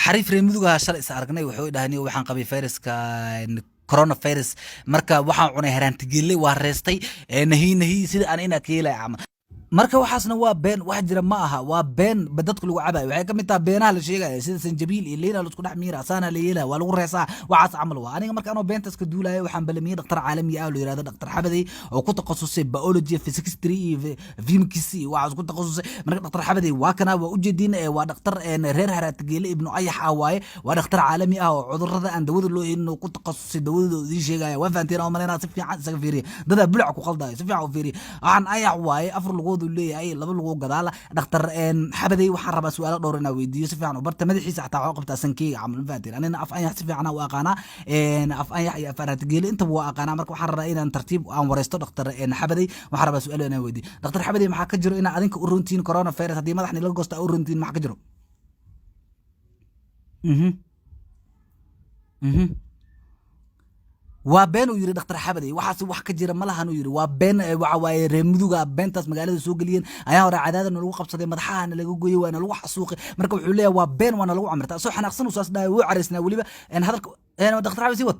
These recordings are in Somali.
Xariif reer Mudug ahaa shalay is aragnay. Wuxuu dhahay, "Niyo, waxaan qabay fayraska coronavirus, marka waxaan cunay haraantigeelle, waa reestay." Nahi nahi sida aan inaa ka helaya camal. Marka waxaasna waa been, wax jira ma aha, waa been ba dadku lagu cabayo. Waxay ka mid tahay beenaha la sheegaya, sida sanjabiil iyo liina la isku dhex miira, asaana la yeelaya, waa lagu reesaa, waxaas camal waa. Aniga marka anoo beentaas ka duulaya, waxaan balamiyey dhakhtar caalami ah oo la yirahdo Dhaktar Xabadey, oo ku takhasusay biology, physics iyo physics iyo waxaas ku takhasusay. Marka Dhaktar Xabadey waa kana, waa ujeediin, waa dhakhtar reer Haraatigeele Ibnu Ayax ah waaye. Waa dhakhtar caalami ah oo cudurrada aan dawada loo helin oo ku takhasusay, dawadooda idiin sheegaya. Waa fahanteen oo malaynaa. Si fiican isaga fiiriya, dadaa bulac ku qaldayo, si fiican u fiiriya. Waxaan ayax waaye, afar lugood uu leeyahay, laba lugood gadaala. Dhakhtar Xabadey waxaan rabaa su'aalo dhowr inaa weydiiyo. Si fiican u barta, madaxiisa xataa waxaa qabtaa sankeyga camal, ma fahanteen? Anina af ayax si fiican u aqaanaa, af ayax iyo af Haraatigeele intaba waa aqaanaa. Marka waxaan rabaa inaan tartiib aan wareysto Dhakhtar Xabadey. Waxaan rabaa su'aalo inaan weydiiyo. Dhakhtar Xabadey, maxaa ka jiro inaa adinka u runtiin coronavirus haddii madaxni laga goosta u runtiin? Maxaa ka jiro? Waa been uu yiri Dhakhtar Xabadey, waxaas wax ka jira ma lahan uu yiri, waa been. Waxa waaye reer Muduga beentaas magaalada soo geliyeen. Ayaa hore cadaadana lagu qabsaday, madaxahana laga gooyey, waana lagu xasuuqay. Marka wuxuu leeyahay waa been, waana lagu camirta. Soo xanaaqsan uu saas dhahay, wuu caraysnaa weliba hadalka. Dhakhtar Xabadey, sii wad.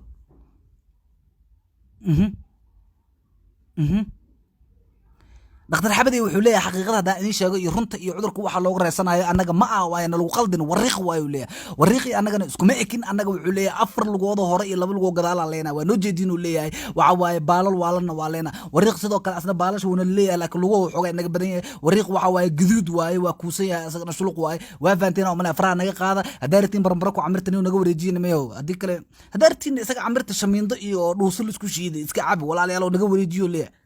Dhakhtar Xabadey wuxuu leeyahay, xaqiiqada haddaan idiin sheego iyo runta iyo cudurka waxa looga reesanayo annaga ma ah, waayna lagu qaldin, wariiq waayu leeyahay. Wariiqii annagana iskuma ekin. Annaga wuxuu leeyahay afar lugoodoo hore iyo laba lugood gadaalaa leenaa, waa noo jeediin uu leeyahay. Waxa waaye baalal waalanna waa leenaa. Wariiq sidoo kale asna baalasha wuuna leeyahay, laakiin luguhu waxoogaa inaga badan yahay. Wariiq waxa waaye guduud waaye, waa kuusan yahay, asagana shuluq waaye. Waa fahanteen oo male. Faraha naga qaada haddaa rabtiin, baranbaro ku camirtan inuu naga wareejiyin mayo. Haddii kale, haddaa rabtiin, isaga camirta shamiindo iyo dhuuso la isku shiiday iska cabi, walaalayaal, oo naga wareejiyo leeyahay.